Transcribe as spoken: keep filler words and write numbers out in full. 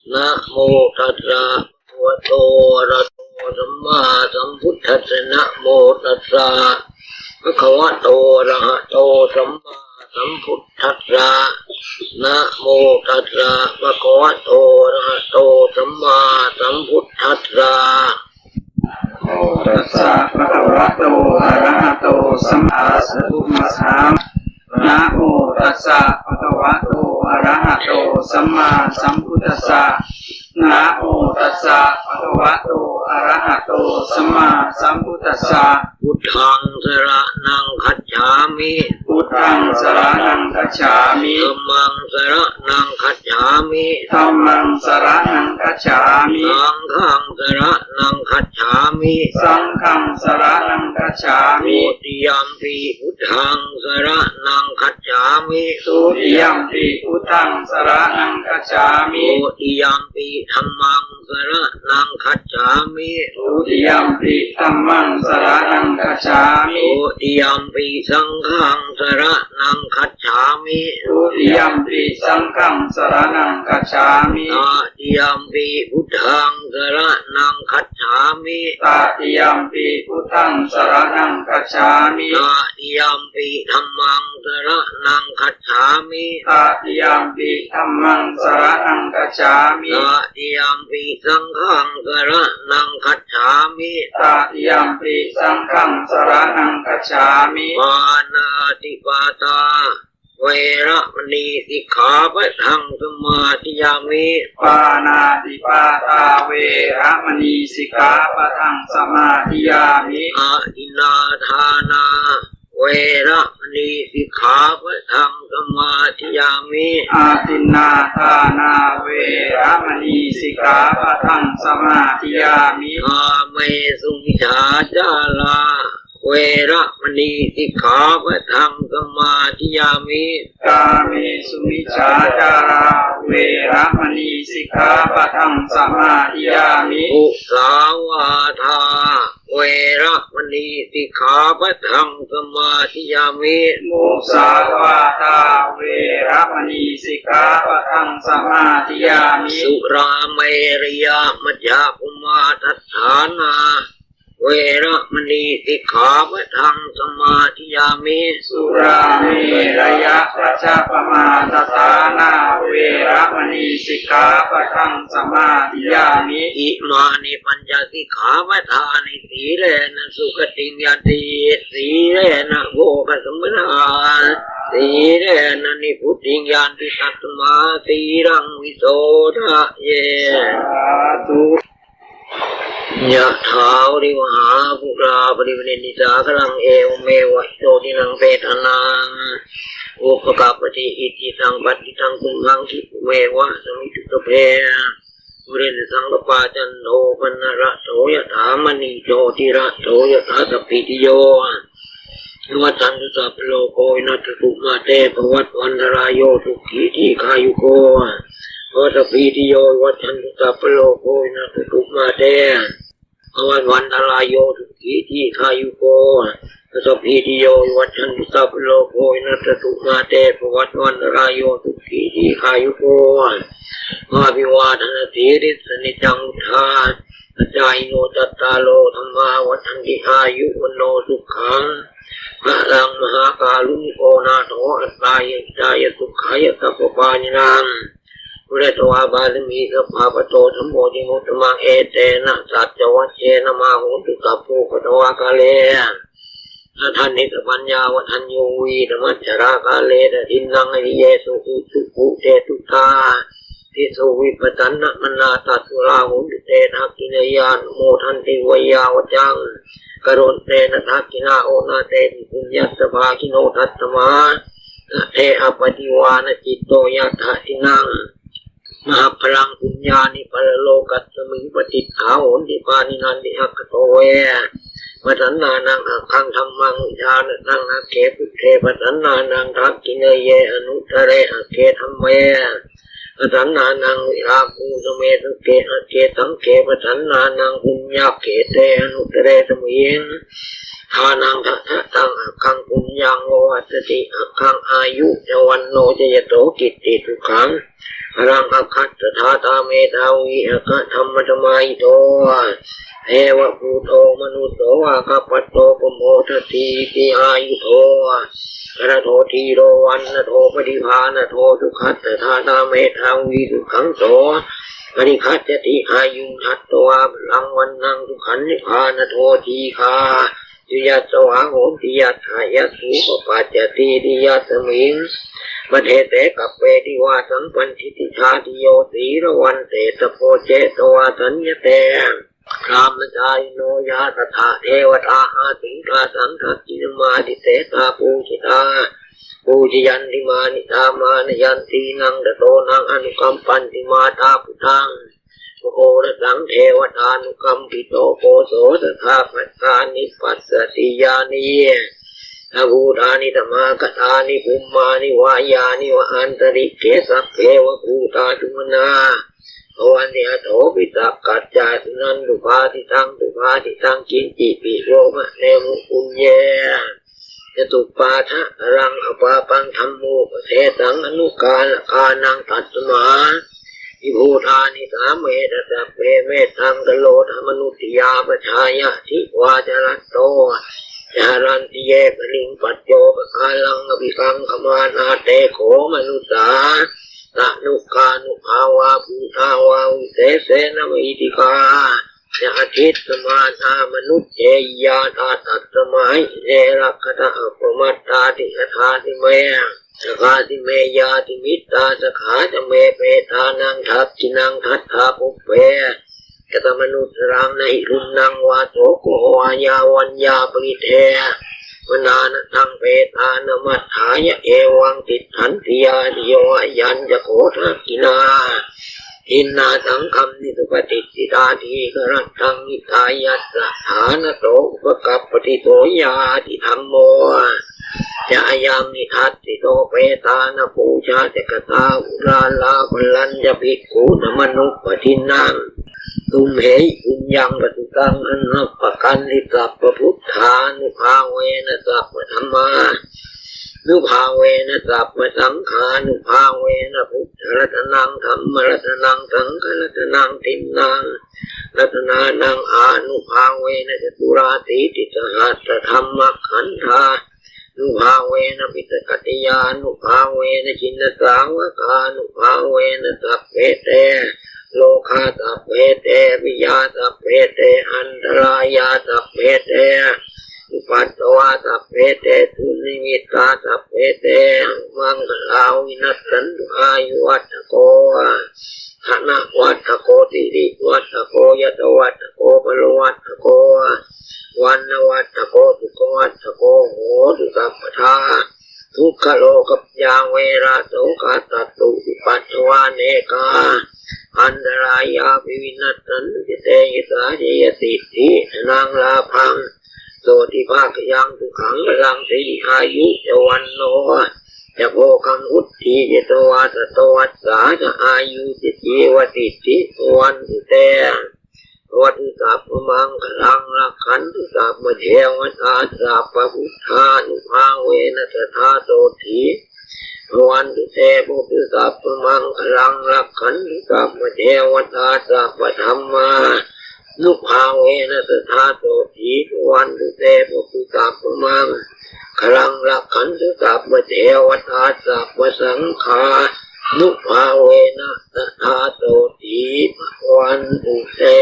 Namo tassa bhagavato arahato sammāsambuddhassa. Namo tassa bhagavato arahato sammāsambuddhassa. Namo tassa bhagavato arahato sammāsambuddhassa. Namo tassa bhagavato arahato sammāsambuddhassa. Namo tassa bhagavato arahato sammāsambuddhassa. Namo tassa bhagavato arahato sammāsambuddhassa. Buddhaṃ saraṇaṃ gacchāmi. Buddhaṃ saraṇaṃ gacchāmi. Dhammaṃ saraṇaṃ gacchāmi. Dhammaṃ saraṇaṃ gacchāmi. Saṅghaṃ saraṇaṃ gacchāmi. Saṅghaṃ saraṇaṃ gacchāmi. Dutiyampi buddhaṃ saraṇaṃ gacchāmi. Dutiyampi buddhaṃ saraṇaṃ gacchāmi. Dutiyampi dhammaṃ saraṇaṃ gacchāmi. Dutiyampi dhammaṃ saraṇaṃ gacchāmi. Dutiyampi saṅghaṃ saraṇaṃ gacchāmi. Dutiyampi saṅghaṃ saraṇaṃ gacchāmi. Tatiyampi buddhaṃ saraṇaṃ gacchāmi. Tatiyampi buddhaṃ saraṇaṃ gacchāmi. Tatiyampi dhammaṃ saraṇaṃ gacchāmi. Tatiyampi dhammaṃ saraṇaṃ gacchāmi. Tatiyampi saṅghaṃ saraṇaṃ gacchāmi. Tatiyampi saṅghaṃ saraṇaṃ gacchāmi. Pāṇātipātā veramaṇī sikkhāpadaṃ samādiyāmi. Pāṇātipātā veramaṇī sikkhāpadaṃ samādiyāmi. Adinnādānā veramaṇī sikkhāpadaṃ samādiyāmi. Adinnādānā veramaṇī sikkhāpadaṃ samādiyāmi. Kāmesu micchācārā veramaṇī sikkhāpadaṃ samādiyāmi. Kāmesu micchācārā veramaṇī sikkhāpadaṃ samādiyāmi. Musāvādā veramaṇī sikkhāpadaṃ samādiyāmi. Musāvādā veramaṇī sikkhāpadaṃ samādiyāmi. Surāmerayamajjapamādaṭṭhānā veramaṇī sikkhāpadaṃ samādiyāmi. Surāmerayamajjapamādaṭṭhānā veramaṇī sikkhāpadaṃ samādiyāmi. Imāni pañca sikkhāpadāni. Sīlena sugatiṃ yanti, sīlena bhogasampadā, sīlena nibbutiṃ yanti, tasmā sīlaṃ visodhaye. Sādhu. Yathā vārivahā pūrā paripūrenti sāgaraṃ, evameva ito dinnaṃ petānaṃ upakappati. Icchitaṃ patthitaṃ tumhaṃ khippameva samijjhatu, sabbe pūrentu saṅkappā, cando paṇṇaraso yathā, maṇi jotiraso yathā. Sabbītiyo vivajjantu sabbarogo vinassatu, mā te bhavatvantarāyo sukhī dīghāyuko bhava. Sabbītiyo vivajjantu sabbarogo vinassatu, mā te bhavatvantarāyo sukhī dīghāyuko bhava. Sabbītiyo vivajjantu sabbarogo vinassatu, mā te bhavatvantarāyo sukhī dīghāyuko bhava. Abhivādanasīlissa niccaṃ vuḍḍhā pacāyino, cattāro dhammā vaḍḍhanti, āyu vaṇṇo sukhaṃ balaṃ. Mahākāruṇiko nātho atthāya hitāya sukhāya sabbapāṇinaṃ, pūretvā pāramī sabbā patto sambodhimuttamaṃ. Etena saccavajjena mā hontu sabbupaddavā. Kāle dadanti sapaññā vadaññū vītamaccharā, kālena dinnaṃ ariyesu ujubhūtesu tādisu vippasannamanā. Tassa vipulā hoti te dakkhiṇā, ye tattha anumodanti veyyāvaccaṃ karonti, tena dakkhiṇā onā, tepi puññassa bhāgino. Tasmā dade appaṭivānacitto, yattha dinnaṃ mahapphalaṃ, puññāni paralokasmiṃ patiṭṭhā honti pāṇinanti. Aggato ve pasannānaṃ aggaṃ dhammaṃ vijānataṃ, agge buddhe pasannānaṃ dakkhiṇeyye anuttare, agge dhamme pasannānaṃ virāgūpasame sukhe, agge saṅghe pasannānaṃ puññakkhette anuttare, asmiṃ dānaṃ dadataṃ aggaṃ puññaṃ pavaḍḍhati, aggaṃ āyu ca vaṇṇo ca yaso kitti sukhaṃ balaṃ. Aggassa dātā medhāvī aggadhammasamāhito, devabhūto manusso vā aggappatto pamodatīti. Āyudo balado dhīro vaṇṇado paṭibhāṇado, sukhassa dātā medhāvī sukhaṃ so adhigacchati. Āyuṃ datvā balaṃ vaṇṇaṃ sukhañca paṭibhāṇado, dīghāyu yasavā hoti yattha yatthūpapajjatīti. Yasmiṃ padese kappeti vāsaṃ paṇḍitajātiyo, sīlavantettha bhojetvā saññate brahmacārino. Yā tattha devatā āsuṃ tāsaṃ dakkhiṇamādise, tā pūjitā pūjayanti mānitā mānayanti naṃ, tato naṃ anukampanti mātā puttaṃva orasaṃ. Devatānukampito poso sadā bhadrāni passati. Yānīdha bhūtāni samāgatāni bhummāni vā yāni va antalikkhe, sabbeva bhūtā sumanā bhavantu, athopi sakkacca suṇantu bhāsitaṃ. Subhāsitaṃ kiñcipi vo bhaṇemu puññe, ca suppādakaraṃ apāpaṃ, dhammūpadesaṃ anukārakānaṃ. Tasmā hi bhūtā nisāmetha sabbe, mettaṃ karotha mānusiyā pajāya, divā ca ratto ca haranti ye baliṃ, paccopakāraṃ abhikaṅkhamānā, te kho manussā tanukānubhāvā bhūtā visesena mahiddhikā, ca adissamānā manussehi ñātā, tasmā hi ne rakkhatha appamattā. Ti adāsi me akāsi me ñātimittā, sakhā ca me petānaṃ dakkhiṇaṃ dajjā, pubbe katamanussaraṃ. Na hi ruṇṇaṃ vā soko vā yā vaññā paridevanā, na taṃ petānamatthāya evaṃ tiṭṭhanti ñātayo. Ayañca kho dakkhiṇā dinnā saṅghamhi supatiṭṭhitā, dīgharattaṃ hitāyassa ṭhānaso upakappati. So ñātidhammo ca ayaṃ nidassito, petāna pūjā ca katā uḷārā, balañca bhikkhūnamanuppadinnaṃ, tumhehi puññaṃ pasutaṃ anappakanti. Sabbabuddhānubhāvena sabbadhammānubhāvena sabbasaṅghānubhāvena buddharatanaṃ dhammaratanaṃ saṅgharatanaṃ tiṇṇaṃ ratanānaṃ ānubhāvena caturāsītisahassadhammakkhandhā nubhāvena piṭakattayānubhāvena jinasāvakānubhāvena sabbe te rogā sabbe te bhayā sabbe te antarāyā sabbe te upaddavā sabbe te dunnimittā sabbe te avamaṅgalā vinassantu. Āyuvaḍḍhako dhanavaḍḍhako sirivaḍḍhako yasavaḍḍhako balavaḍḍhako vaṇṇavaḍḍhako sukhavaḍḍhako hotu sabbadā. Dukkharogabhayā verā sokā sattu cupaddavā, anekā antarāyāpi vinassantu ca tejasā. Jayasiddhi dhanaṃ lābhaṃ sotthi bhāgyaṃ sukhaṃ balaṃ siri āyu ca vaṇṇo ca bhogaṃ vuḍḍhī ca yasavā satavassā ca āyū ca jīvasiddhī bhavantu te. Bhavatu sabbamaṅgalaṃ rakkhantu sabbadevatā sabbabuddhānubhāvena sadā sotthī bhavantu te. Bhavatu sabbamaṅgalaṃ rakkhantu sabbadevatā sabbadhammā nubhāvena sadā sotthī bhavantu te. Bhavatu sabbamaṅgalaṃ rakkhantu sabbadevatā sabbasaṅghānubhāvena sadā sotthī bhavantu te.